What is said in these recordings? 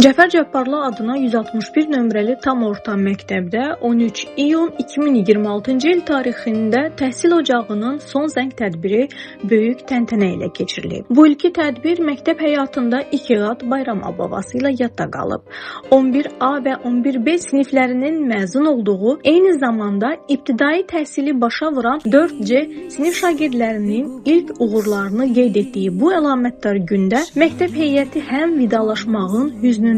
Cəfər Cabbarlı adına 161 nömrəli tam orta məktəbdə 13 iyun 2026-cı il tarixində təhsil ocağının son zəng tədbiri böyük təntənə ilə keçirilib. Bu ilki tədbir məktəb həyatında iki qat bayram ab-havası ilə yadda qalıb. 11A və 11B siniflərinin məzun olduğu, eyni zamanda ibtidai təhsili başa vuran 4C sinif şagirdlərinin ilk uğurlarını qeyd etdiyi bu əlamətdar gündə məktəb heyəti həm vidalaşmağın hüznünü,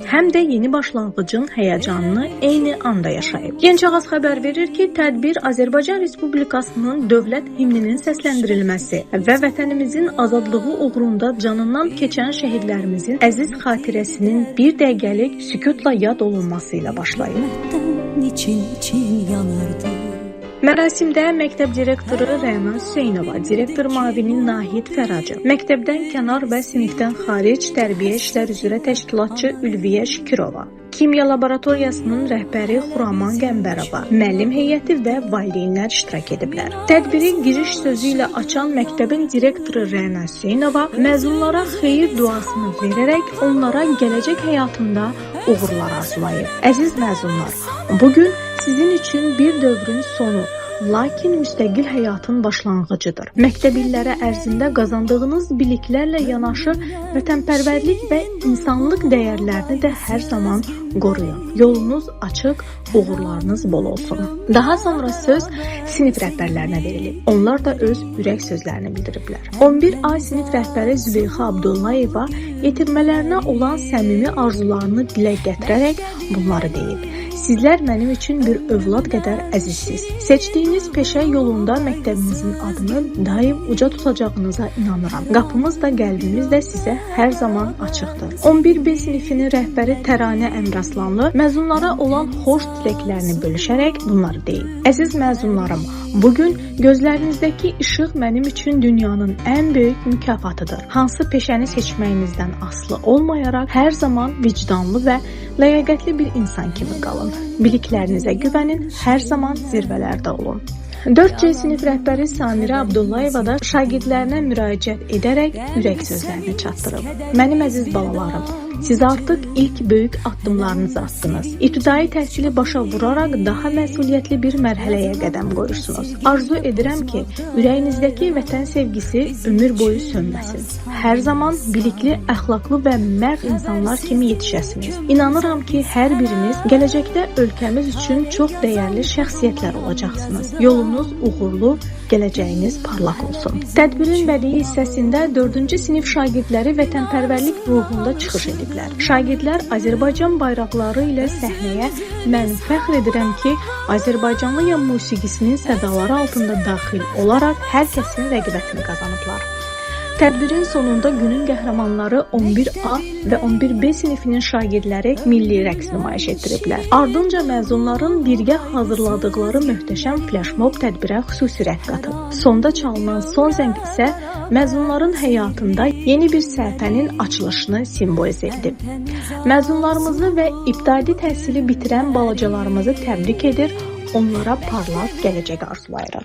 həm də yeni başlanğıcın həyəcanını eyni anda yaşayıb. Genç Ağaz xəbər verir ki, tədbir Azərbaycan Respublikasının dövlət himninin səsləndirilməsi və vətənimizin azadlığı uğrunda canından keçən şəhidlərimizin əziz xatirəsinin bir dəqiqəlik sükutla yad olunması ilə başlayıb. Niçin için yanardı. Mərasimdə məktəb direktoru Rəna Hüseynova, direktor müavini Nahid Fəracı, məktəbdən kənar və sinifdən xaric tərbiyə işləri üzrə təşkilatçı Ülviyə Şükürova, kimya laboratoriyasının rəhbəri Xuraman Qəmbərova, müəllim heyəti və valideynlər iştirak ediblər. Tədbiri giriş sözü ilə açan məktəbin direktoru Rəna Hüseynova məzunlara xeyir duasını verərək onlara gələcək həyatında uğurlar arzulayıb. Əziz məzunlar, bu gün sizin üçün bir dövrün sonu, lakin müstəqil həyatın başlanğıcıdır. Məktəb illəri ərzində qazandığınız biliklərlə yanaşı vətənpərvərlik və insanlıq dəyərlərini də hər zaman qoruyun. Yolunuz açıq, uğurlarınız bol olsun. Daha sonra söz sinif rəhbərlərinə verilib. Onlar da öz ürək sözlərini bildiriblər. 11A sinif rəhbəri Züleyxa Abdullayeva yetirmələrinə olan səmimi arzularını dilə gətirərək bunları deyib. Sizlər mənim üçün bir övlad qədər əzizsiz. Seçdiyiniz peşə yolunda məktəbimizin adını daim uca tutacağınıza inanıram. Qapımız da qəlbimiz də sizə hər zaman açıqdır. 11B sinifinin rəhbəri Təranə Əmraslanlı məzunlara olan xoş diləklərini bölüşərək bunları deyib. Əziz məzunlarım, bu gün gözlərinizdəki işıq mənim üçün dünyanın ən böyük mükafatıdır. Hansı peşəni seçməyinizdən asılı olmayaraq hər zaman vicdanlı və ləyaqətli bir insan kimi qalın. Biliklərinizə güvənin, hər zaman zirvələrdə olun. 4C sinif rəhbəri Samirə Abdullayeva da şagirdlərinə müraciət edərək ürək sözlərini çatdırıb. Mənim əziz balalarım, siz artıq ilk böyük addımlarınızı atdınız. İbtidai təhsili başa vuraraq daha məsuliyyətli bir mərhələyə qədəm qoyursunuz. Arzu edirəm ki, ürəyinizdəki vətən sevgisi ömür boyu sönməsin. Hər zaman bilikli, əxlaqlı və mərd insanlar kimi yetişəsiniz. İnanıram ki, hər biriniz gələcəkdə ölkəmiz üçün çox dəyərli şəxsiyyətlər olacaqsınız. Yolunuz uğurlu, gələcəyiniz parlaq olsun. Tədbirin bədii hissəsində 4-cü sinif şagirdləri vətənpərvərlik ruhunda çıxış ediblər. Şagirdlər Azərbaycan bayraqları ilə səhnəyə "Mən fəxr edirəm ki, Azərbaycanlıyam" musiqisinin sədaları altında daxil olaraq hər kəsin rəğbətini qazanıblar. Tədbirin sonunda günün qəhrəmanları 11A və 11B sinifinin şagirdləri milli rəqs nümayiş etdiriblər. Ardınca məzunların birgə hazırladıqları möhtəşəm flaşmob tədbirə xüsusi rəng qatıb. Sonda çalınan son zəng isə məzunların həyatında yeni bir səhifənin açılışını simvolizə edib. Məzunlarımızı və ibtidai təhsili bitirən balacalarımızı təbrik edir, onlara parlaq gələcək arzulayırıq.